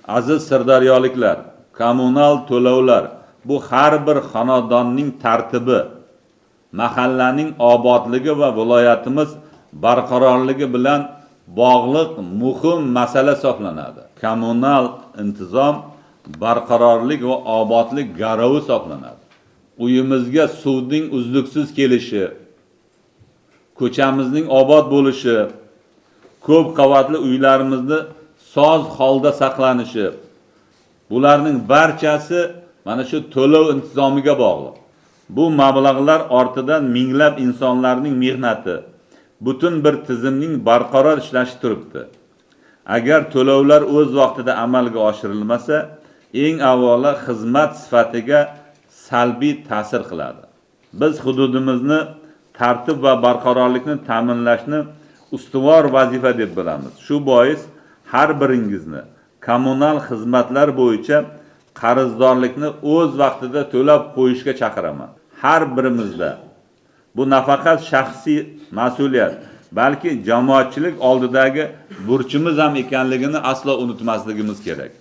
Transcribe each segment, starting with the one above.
Aziz sirdaryoliklar, kommunal to'lovlar bu har bir xonadonning tartibi, mahallaning obodligi va viloyatimiz barqarorligi bilan bog'liq muhim masala hisoblanadi. Kommunal intizom barqarorlik va obodlik garovi hisoblanadi. Uyimizga suvning uzluksiz kelishi, ko'chamizning obod bo'lishi, ko'p qavatli uylarimizni soz holda saqlanishi, bularning barchasi mana shu to'lov intizomiga bog'liq. Bu mablag'lar ortidan minglab insonlarning mehnati, butun bir tizimning barqaror ishlashi turibdi. Agar to'lovlar o'z vaqtida amalga oshirilmasa, eng avvalo xizmat sifatiga salbiy ta'sir qiladi. Biz hududimizni tartib va barqarorlikni ta'minlashni ustuvor vazifa deb bilamiz. Shu bois har biringizni kommunal xizmatlar bo'yicha qarzdorlikni o'z vaqtida to'lab qo'yishga chaqiraman. Har birimizda bu nafaqat shaxsiy mas'uliyat, balki jamoatchilik oldidagi burchimiz ham ekanligini aslo unutmasligimiz kerak.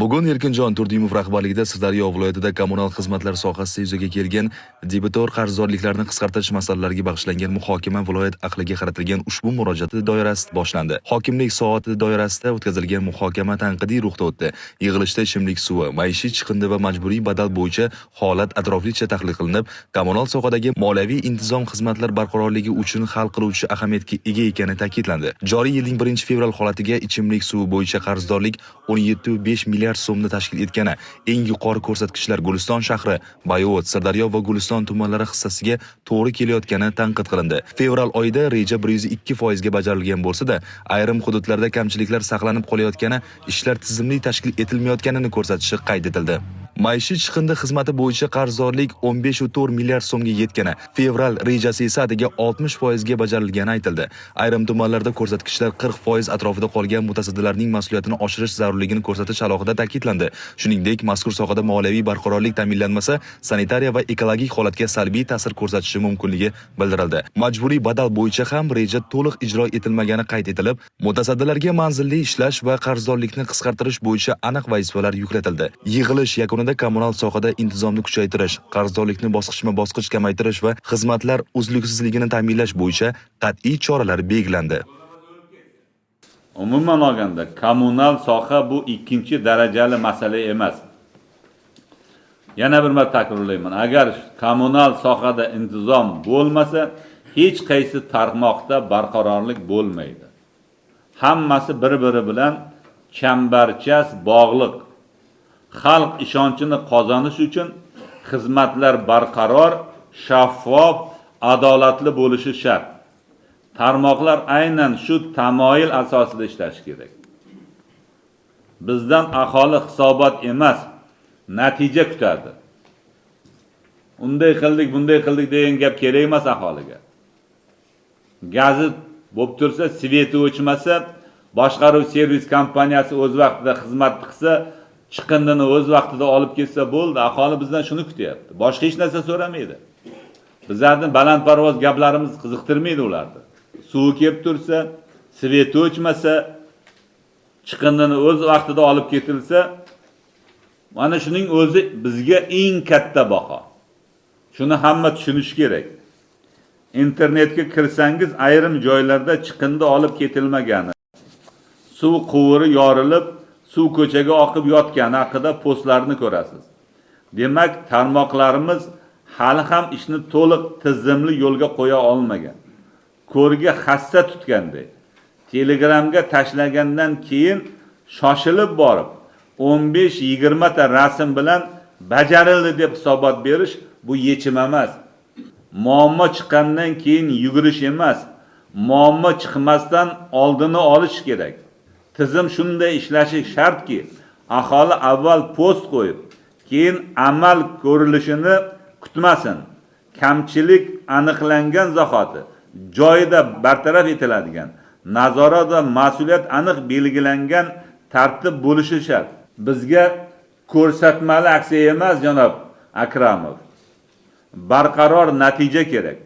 Bugun Erkinjon Turdimov rahbarligida Sirdaryo viloyatida kommunal xizmatlar sohasida yuzaga kelgan debitor qarzdorliklarni qisqartirish masalalariga bag'ishlangan muhokama viloyat ahliga qaratilgan ushbu murojaati doirasida boshlandi. Hokimlik soati doirasida o'tkazilgan muhokama tanqidiy ruhda o'tdi. Yig'ilishda ichimlik suvi, maishiy chiqindi va majburiy badal bo'yicha holat atroflicha tahlil qilinib, kommunal sohadagi moliyaviy intizom xizmatlar barqarorligi uchun hal qiluvchi ahamiyatga ega ekani ta'kidlandi. Joriy yilning 1-fevral holatiga ichimlik suvi bo'yicha qarzdorlik 17,5 milliard so'mni tashkil etgani, eng yuqori ko'rsatkichlar Guliston shahri, Bayovut, Sirdaryo va Guliston tumanlari hissasiga to'g'ri kelayotgani tanqid qilindi. Fevral oyida reja 102% ga bajarilgan bo'lsa-da, ayrim hududlarda kamchiliklar saqlanib qolayotgani, ishlar tizimli tashkil etilmayotganini ko'rsatishi qayd etildi. Maishiy chiqindi xizmati bo'yicha qarzdorlik 15,4 milliard so'mga yetgani, fevral rejasi esa atigi 60% ga bajarilgani aytildi. Ayrim tumanlarda ko'rsatkichlar 40% atrofida qolgan mutasaddilarning mas'uliyatini oshirish zarurligini ko'rsatish alohida ta'kidlandi. Shuningdek, mazkur sohada moliyaviy barqarorlik ta'minlanmasa, sanitariya va ekologik holatga salbiy ta'sir ko'rsatishi mumkinligi bildirildi. Majburiy badal bo'yicha ham reja to'liq ijro etilmagani qayd etilib, mutasaddilarga manzilli ishlash va qarzdorlikni qisqartirish bo'yicha aniq vazifalar yuklatildi. Yig'ilish yakunida kommunal sohada intizomni kuchaytirish, qarzdorlikni bosqichma-bosqich kamaytirish va xizmatlar uzluksizligini ta'minlash bo'yicha qat'iy choralar belgilandi. Umuman olganda, kommunal soha bu ikkinchi darajali masala emas. Yana bir marta takrorlayman. Agar kommunal sohada intizom bo'lmasa, hech qaysi tarmoqda barqarorlik bo'lmaydi. Hammasi bir-biri bilan chambarchas bog'liq. Xalq ishonchini qozonish uchun xizmatlar barqaror, shaffof, adolatli bo'lishi shart. Tarmoqlar aynan shu tamoyil asosida ishlashi kerak. Bizdan aholi hisobot emas, natija kutadi. Unday qildik, bunday qildik degan gap kerak emas aholiga. Gazi bo'lib tursa, свет i o'chmasa, boshqaruv servis kompaniyasi o'z vaqtida xizmat qilsa, chiqindini o'z vaqtida olib kelsa bo'ldi. Aholi bizdan shuni kutyapti. Boshqa hech narsa so'ramaydi. Bizlarning balandparvoz gaplarimiz qiziqtirmaydi ularni. Suvi kelib tursa, свет i o'chmasa, chiqindini o'z vaqtida olib ketilsa, mana shuning o'zi bizga eng katta baho. Shuni hamma tushunishi kerak. Internetga kirsangiz, ayrim joylarda chiqindi olib ketilmagani, suv quvuri yorilib, suv ko'chaga oqib yotgani haqida postlarni ko'rasiz. Demak, tarmoqlarimiz hali ham ishni to'liq tizimli yo'lga qo'ya olmagan. Ko'rga hassa tutganday Telegramga tashlagandan keyin shoshilib borib 15-20 ta rasm bilan bajarildi deb hisobot berish bu yechim emas. Muammo chiqqandan keyin yugurish emas, muammo chiqmasdan oldini olish kerak. Tizim shunday ishlashi shartki, aholi avval post qo'yib, keyin amal ko'rilishini kutmasin. Kamchilik aniqlangan zahoti joyida bartaraf etiladigan, nazorat va mas'uliyat aniq belgilangan tartib bo'lishi shart. Bizga ko'rsatmali aksiya emas, janob Akramov. Barqaror natija kerak.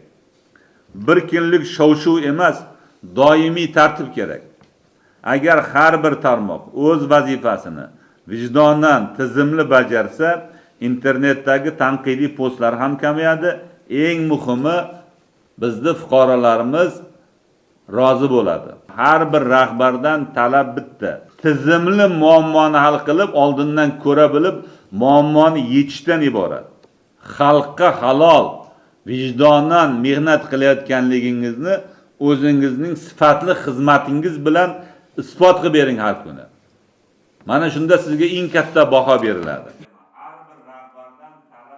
Bir kunlik shov-shuv emas, doimiy tartib kerak. Agar har bir tarmoq o'z vazifasini vijdonan, tizimli bajarsa, internetdagi tanqidiy postlar ham kamayadi. Eng muhimi, bizni fuqarolarimiz rozi bo'ladi. Har bir rahbardan talab bitta: tizimli muammoni hal qilib, oldindan ko'ra bilib muammoni yechishdan iborat. Xalqqa halol, vijdonan mehnat qilayotganligingizni o'zingizning sifatli xizmatingiz bilan isbot qilib bering har kuni. Mana shunda sizga eng katta baho beriladi.